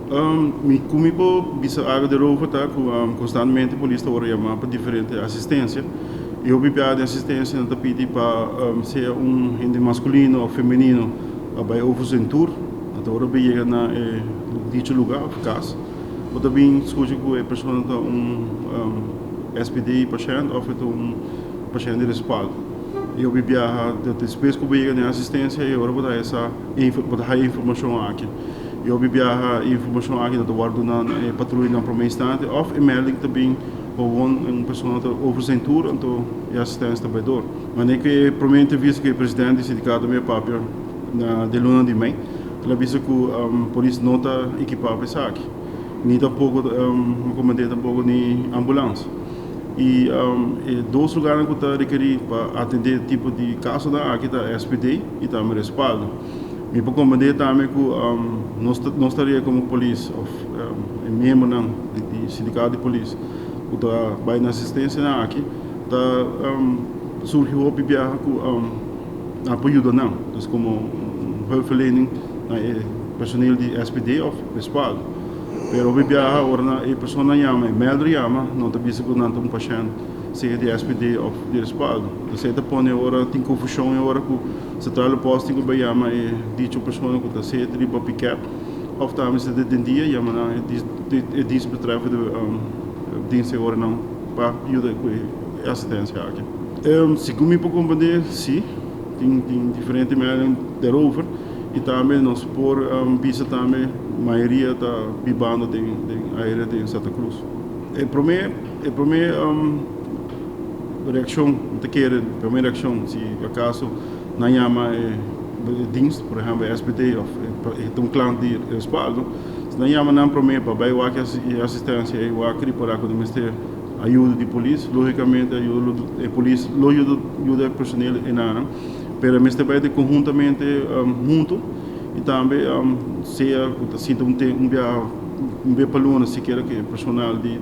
Mi ku mi por bisa algu derover ta ku konstantemente polis ta wòrdu yamá pa diferente asistensia i hopi biaha den asistensia nan ta pidi pa sea un hende maskulino òf femenino a bai over zijn tur. Nan ta ora bin yega na e dicho lugá òf kas bo ta bin skucha ku e persona ta un SPD pashènt òf e ta un pashènt di respaldo. I hopi biaha despues ku bo yega den asistensia e ora bo ta haya bo ta haya informashon aki. I hopi biaha e informashon aki no ta wòrdu duna na e patruya na promé instante òf e melding ta bin gewoon un persona ta over zijn tur anto e asistensia ta bai dor. Manera ku e promé entrevista ku e presidente di sindikato mi a papia na den luna di mei el a bisa ku polis no ta ekipá pa esaki ni tampoko mi komand'é tampoko ni ambulans. I e dos lugarnan ku ta rekerí pa atendé tipo di kasonan aki ta SPD i tambe Respaldo. Mi por comprende tambe cu nos nos tarea como polis of e miembronan di sindicato di polis cu ta bay na asistencianan aki ta surgi hopi biaha cu nan por yuda nan, dus como hulpverlening na e personeel di SPD of Respaldo. Pero hopi biaha ora nan e persona yama, e melder yama, nan ta bisa cu nan ta un pashent sea di SPD of di Respaldo. Entonces e ta pone ora tin confusion e ora cu. Centrale Post tin ku bai yama e dicho persona ku ta sete riba piket òf tambe si ta den dia yama nan e dienst betreffende dienst e ora nan pa yuda ku e asistensia aki. Segun mi por komprende si tin tin diferente melding derover i tambe nos por bisa tambe mayoria ta bibando den den area den Santa Cruz. E prome e prome. Reakshon, mi ta kere prome reakshon si akaso nan yama e dienst, por ehèmpel SPD òf e ta un klant di respaldo, si nan yama nan prome pa bai wak e asistensia ei wak ripará ku nan mester ayuda di polis, lógikamente e polis lo yuda e personel enanan, pero e mester bai den konhuntamente huntu i tambe sea ku ta sinta un biaha un bes pa luna sikiera ku e personal di.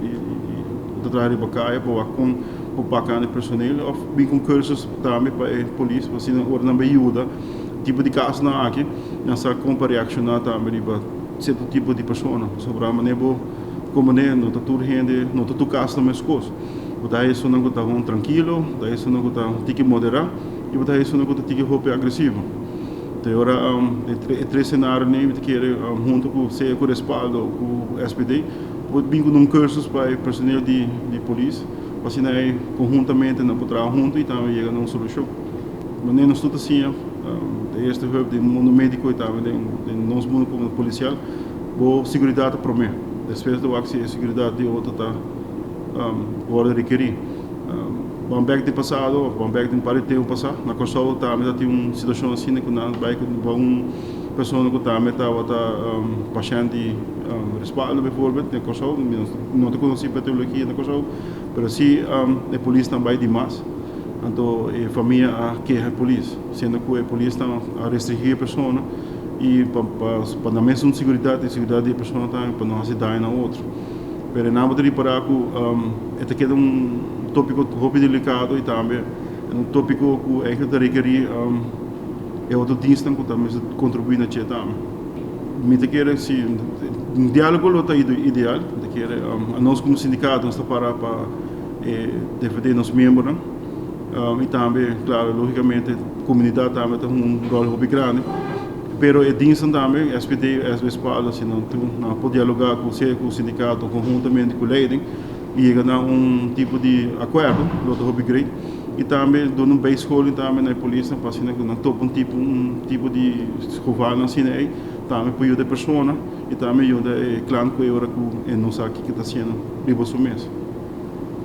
Bo ta traha riba kaya pa wak kon bo paka nan e personeel of bin ku un kursus tambe pa e polis pa asina ora nan bai yuda tipo di kasonan aki nan sa kon pa reakshoná tambe riba sierto tipo di persona pasobra manera bo komprendé no ta tur hende no ta tur kaso ta meskos bo ta haya esunnan ku ta bon trankilo bo ta haya esunnan ku ta un tiki moderá i bo ta haya esunnan ku ta tiki hopi agresivo te ora e tres senarionan mi ta kere hunto ku sea ku respaldo ku SPD. Por bin ku un kursus pa e personel di di polis pa asina ei konhuntamente nan por traha huntu i tambe yega na un solushon. Manera nos tur ta siña de eerste hulp den mundu mediko i tambe den den nos mundu komo polisial bo seguridat ta promé despues ta wak si e seguridat di otro ta wòrdu rekerí. Ban bèk den pasado òf ban bèk den un par di tempu pasá na Kòrsou tambe ta tin un situashon asina ku nan bai ku un Persona ku tambe tabata pashènt di respaldo bijvoorbeeld na Kòrsou, mi no ta konosí pa e teologia na Kòrsou, pero si e polisnan bai dimas, anto e famia a keha e polis, siendo ku e polisnan a restringí e persona i pa nan mesun seguridat i seguridat di e persona tambe pa no hasi daño na otro. Pero e nan bo ta ripará ku e ta keda un tópiko hopi delikado i tambe un tópiko ku eigentlik ta rekerí. E otro dienstnan ku ta mester kontribuí na dje tambe. Mi ta kere si un diálogo lo ta ideal. Mi ta kere anos komo sindikato nos ta para pa defendé nos miembronan i tambe klaro lógikamente komunidat tambe ta hunga un ròl hopi grandi. Pero e dienstnan tambe SPD, SB Spaldo si nan tur nan por dialogá ku sea ku sindikato konhuntamente ku leiding i yega na un tipo di akuerdo lo ta hopi great. I tambe duna un bijscholing tambe na e polisnan pa asina ku nan topa un tipo un tipo di gevalnan asina ei tambe por yuda e persona i tambe yuda e klant ku e ora ku e no sa kiko ta hasiendo riba su mes.